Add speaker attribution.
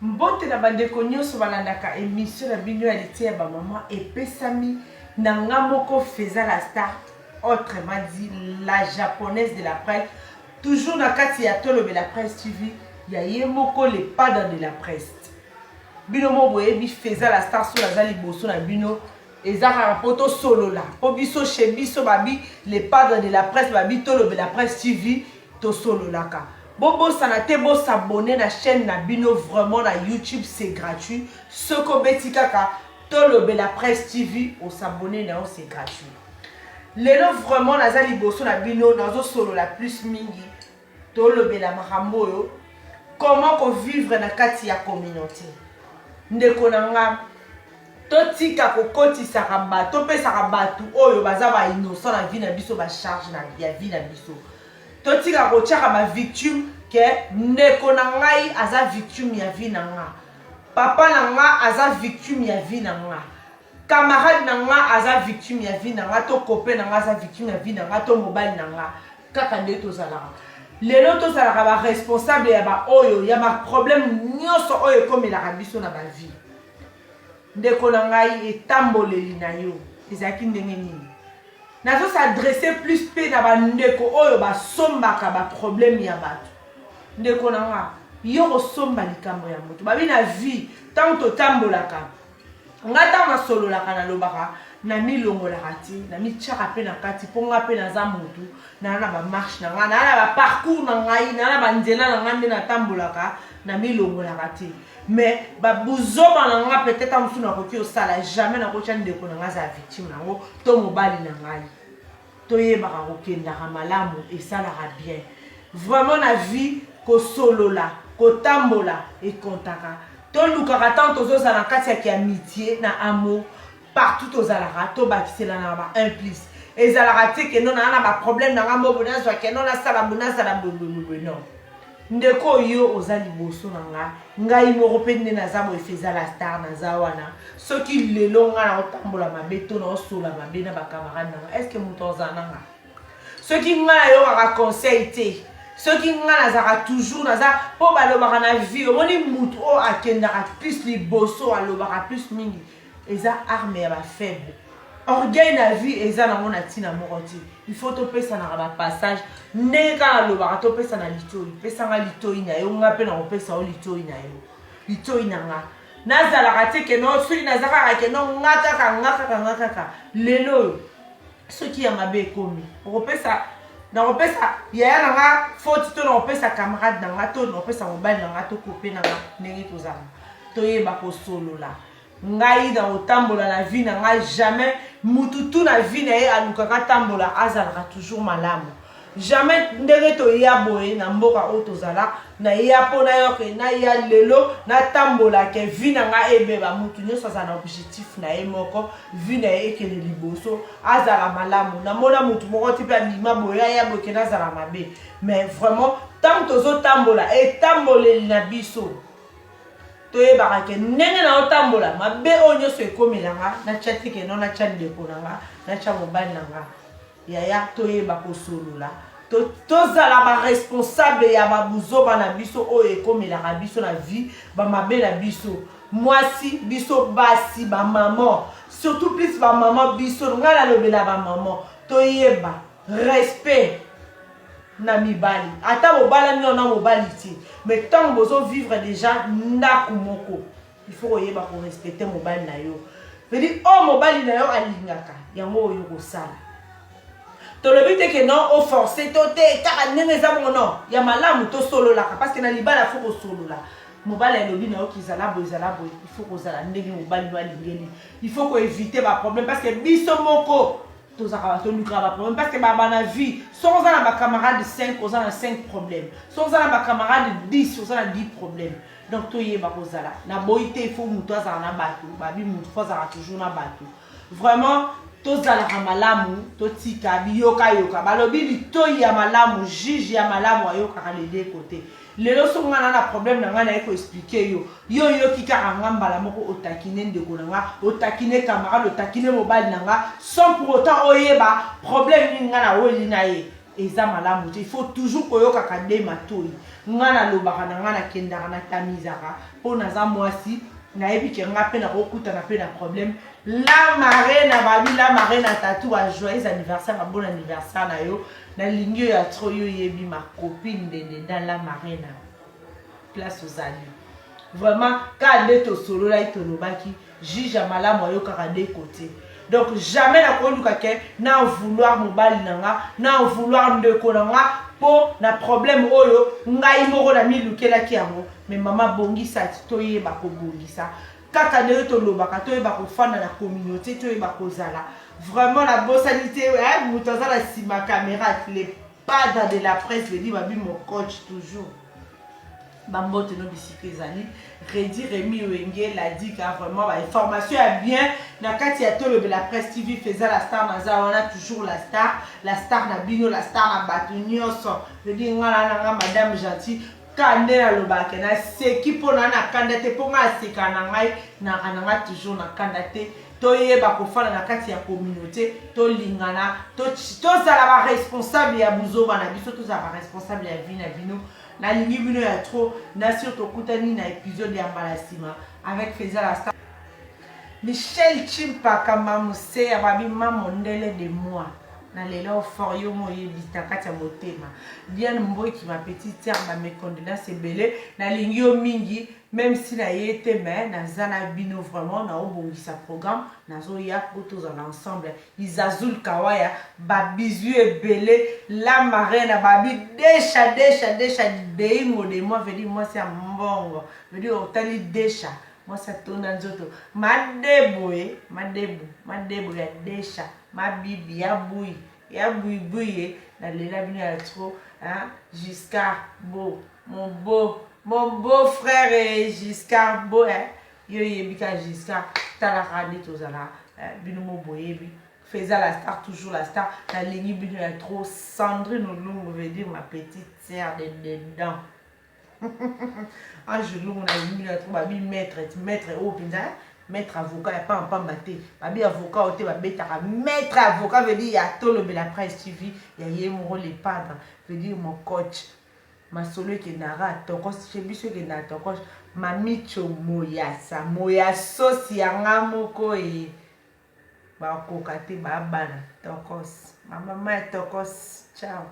Speaker 1: Mbote na bandeko nyonso balandaka emission na bino ya liteya ba mama epesami na nga moko Feza la star, autrement dit la japonaise de la presse, toujours na kati ya Tolobela Presse TV ya ye moko le padre de la presse. Bino moko boyebi Feza la star soki aza liboso na bino eza kaka mpo tosolola, mpo biso chez biso babi le padre de la presse, babi Tolobela Presse TV, tosololaka. Bobosana te bosabone na chaîne na bino vraiment na YouTube, c'est gratuit. Soki obeti kaka Tolobela Presse TV, osabone na yo, c'est gratuit. Lelo vraiment naza liboso na bino, nazosolola plus mingi, tolobela makambo oyo comment kovivre na kati ya communauté. Ndeko na nga, totika kokotisaka bato, topesaka bato oyo baza ba innocent na vie na biso ba charge na ya vie na biso. Totika kotiaka ba victime ke ndeko na ngai aza victime ya vie na nga, papa na nga aza victime ya vie na nga, camarade na nga aza victime ya vie na nga, to copain na nga aza victime ya vie na nga, to mobali na nga. Kaka nde tozalaka lelo, tozalaka ba responsable ya baoyo ya ba problème nyonso oyo ekomelaka biso na ba vie. Ndeko na ngai, etamboleli na yo ezalaki ndenge nini? Nazo s'adresser plus mpe na bandeko oyo basombaka ba problème ya bato. Ndeko na nga, yo kosomba likambo ya moto, babi na vie ntango totambolaka, nga ntango nasololaka nalobaka, namilongolaka te, namitiaka mpe na kati, mpo nga mpe naza motu, naa na bamarche na nga, naa na baparcours na ngai, naa na banzela na ngai nde natambolaka, namilongolaka te. Mais babuzoba na nga peut-être mosusu nakoki osala, jamais nakotya ndeko na nga aza victime nango to mobali na ngai. Toyebaka kokendaka malamu, esalaka bien vraiment na vie. Kosolola, kotambola ekontaka. Tolukaka ntango tozozala na kati ya kiamitié na amour, partout tozalaka, tobakiselana ba 1 plus. Ezalaka te ke non, naa na baproblème na nga mobo, nazwa ke non, nasala boye, nazala boyeboyeboye. Non, ndeko oyo oza liboso na nga, ngai moko mpe nde naza boye, Feza la star, naza wana. Soki lelo nga naotambola mabe to naosola mabe na bacamarade na nga, est ce que moto azala na nga? Soki nga nayokaka conseil te, soki nga nazalaka toujours naza mpo balobaka na vie, omoni mutu oyo akendaka plus liboso alobaka plus mingi, eza arme ya bafaible. Orgueil na vie eza nango na ntina moko te. Il faut topesanaka bapassage ndenge kaka alobaka, topesana litoi. Pesanga litoi na yo, nga mpe nakopesa yo litoi na yo, litoi na nga. Nazalaka te ke no, soki naza kaka ke no, nga kaka, nga kaka, nga kaka. Lelo oyo soki ya mabe ekomi, okopesa, nakopesa yaya na nga faute, to nakopesa camarade na nga, to nakopesa mobali na nga, to copain na nga. Ndenge tozala, toyeba kosolola. Ngai na kotambola na vie na ngai, jamais mutu tu na vie na ye alukaka tambola azalaka toujours malamu. Jamais ndenge toya boye na mboka oyo tozala, naya mpo nayoke, naya lelo natambola ke vie na ngai ebeba. Mutu nyonso azala na objectif na ye moko, vie na ye ekende liboso, azala malamu. Namona mutu moko ti mpe abima boye, aya boye ke nazala mabe. Mais vraiment ntango tozotambola, etamboleli na biso, toyebaka ke ndenge na otambola mabe oyo nyonso ekomelanga, natya te ke no, natya ndeko na nga, natya mobali na nga, yaya. Toyeba kosolola, tozala baresponsable ya babuzoba na biso oyo ekomelaka biso na vie, bamabe na biso. Mwasi, biso basi, bamama, surtout plus bamama, biso, ngai nalobela bamama, toyeba respect na mibali. Ata bobalani nano na mobali te, mais ntango bozovivre déjà ndako moko, il faut koyeba korespecte mobali na yo. Veut oyo mobali na yo alingaka, yango oyo kosala. Tolobi te ke non, oforce to te, kaka ndenge eza bongo. Non, ya malamu tosololaka, parce que na libala faut kosolola. Mobali alobi na yo kezala boye, ezala boye, il faut kozala ndenge mobali no alingeli. Il faut koéviter baproblème, parce que biso moko tozalaka, tolukaka baproblème, parce que baba na vie, soki oza na bacamarade 5, oza na 5 problème. Soki oza na bacamarade 10, oza na 10 problème. Donc toyeba kozala na boyi te. Il faut moto azala na bato, babi motu faut azalaka toujours na bato. Vraiment tozalaka malamu, totika biyokayoka. Balobi litoi ya malamu, juge ya malamu ayokaka leleko te. Lelo soki nga na na problème na ngai, naye koexpliquer yo, yo oyoki kaka nga mbala moko, otakine ndeko na nga, otakine camarade, otakine mobali na nga, sans pour autant oyeba problème nini nga naweli na ye. Eza malamu te, il faut toujours koyokaka de matoyi. Nga nalobaka na nga, nakendaka, natamizaka po naza mwasi, nayebi ke nga pe nakokutana pe na problème. La marena babi, la marena tatou ba joyeux anniversaire, ba bon anniversaire na yo, nalingi yo ya trop, yo yebi ma copine ndendenda la marena place ozali vraiment. Ka nde tosololaki, tolobaki, juge ya malamu ayokaka de côté. Donc jamais nakoluka ke na vouloir mobali na nga, na vouloir ndeko na nga mpo na problème oyo ngai moko namilukelaki yango. Mais mama, bongisa ti toyeba kobongisa kaka ndenge tolobaka, toyeba kofanda na communauté, toyeba kozala vraiment. Nabosani te moto aza na nsima caméra, le padre de la presse, vedi babi mon coach toujours, bambote no bisika ezali. Redi Remi Wenge Ladika, vraiment bainformation ya bien na kati ya Tolobela Presse TV. Feza la star, naza wana toujours, la star, la star na bino, la star na bato nyonso. Vedi nga na nanga madame gentil, ka nde nalobaka, naseki mpo na na kanda te, mpo nga aseka na ngai naka na nga toujours na kanda te. Toyeba kofanda na kati ya communauté, tolingana, tozala baresponsable ya buzoba na biso, tozala baresponsable ya vie na bino. Nalingi bino ya trop. Na sur tokutani na épisode ya mbala nsima avec Feza la star. Michel Chimpaka Mamuseya babi mamondele de moi, na lelo fort, yo mo oyebi na kati ya motema. Diane Mboki, ma petite sœur, ba mes condoléances ebele, nalingi yo mingi. Même si naye te, mais naza na bino vraiment, naobongisa programme, nazoya mpo tozala ensemble. Izazul Kawaya, babizu ebele. La marraine babi desha desha desha deingo de moi, vedi mwasi ya mbongo, vedi otali desha mwasi atonda nzoto madebo e madebo madebo ya desha mabibi ya bui ya buibui ye. Nalela bino ya trop, hein? Giscard Bo, mon beau frère e Giscard Bo, eh? Yo yebi ka Giscard, talaka nde tozala bino mo boyebi. Feza la star, toujours la star, nalingi bino ya trop. Sandrine Olungu, veut dire ma petite sœur de dedans, Ange Lungu, nalingi bino ya trop. Babi maître, maître oyo mpenza maître avocat ya pampamba te, babi avocat oyo te babetaka, maître avocat, veut dire ya Tolobela Presse TV ya ye moko le padre, veut dire mon coach. Masolo ekendaka tokos chez biso, ekendaka tokos. Mamicho Moyasa moya sosi yanga moko e bakoka te, babana tokos, bamama ya tokos. Ciao.